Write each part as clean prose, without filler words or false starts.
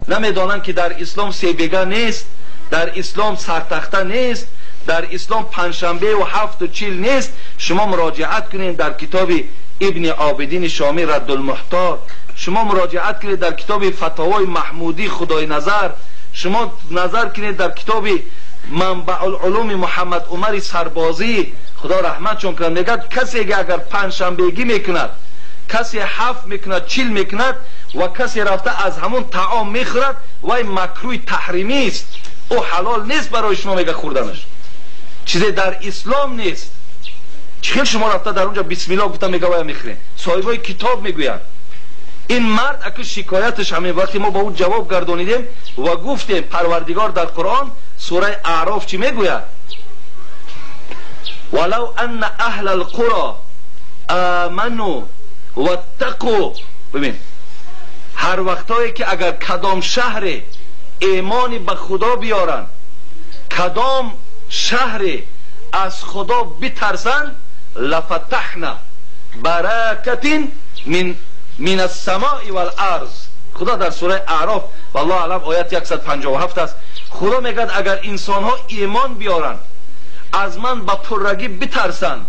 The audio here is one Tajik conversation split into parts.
Намедонанд ки дар ислом себега нест, дар ислом сартахта нест, дар ислом панҷшанбе ва ҳафту чил нест. Шумо муроҷиат кунед дар китоби Ибни Обидини Шомӣ Раддулмуҳтор, шумо муроҷиат кунед дар китоби Фатовои Маҳмудӣ Худои назар, шумо назар кунед дар китоби Манбаъулулуми Муҳаммад Умари Сарбозӣ, Худо раҳматшон кунад, мегӯяд касе ки агар панҷшанбегӣ мекунад, касе ҳафт мекунад, чил мекунад ва касе рафта аз ҳамон таом мехӯрад, вай макрӯҳи таҳримӣ аст, ӯ ҳалол нест барои шумо, мега хӯрданаш. Чизе дар ислом нест. Чӣ хел шумо рафта дар онҷо бисмиллоҳ гуфта мега вая мехӯрем? Соҳибои китоб мегӯянд. Ин мард аку шикояташ ҳамин вақте мо ба ӯ ҷавоб гардонидем ва гуфтем Парвардигор дар Қуръон сураи Аъроф чӣ мегӯяд? Валав анна аҳла алқуро аману ваттақу. Бибин, ҳар вақтое ки агар кадом шаҳре имони ба Худо биёранд, кадом шаҳре аз Худо битарсанд, лафатаҳна баракатин мин ассамои вал-арз. Худо дар сураи Аъроф, валлоҳу аълам, оят 157 аст. Худо мегӯяд агар инсонҳо имон биёранд, аз ман ба пуррагӣ битарсанд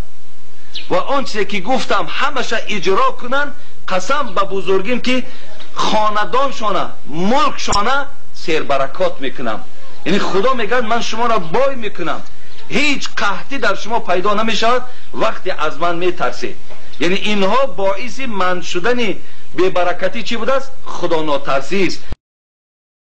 ва он чизе ки гуфтам ҳамаша иҷро кунанд, қасам ба бузургим ки хонадоншона, мулкшона сербаракот мекунам. Яъне Худо мегӯяд ман шуморо бой мекунам, ҳеҷ қаҳтӣ дар шумо пайдо намешавад вақте аз ман метарсед. Яъне инҳо боиси манъ шудани бебаракатӣ чӣ будааст? Худонотарсӣ аст.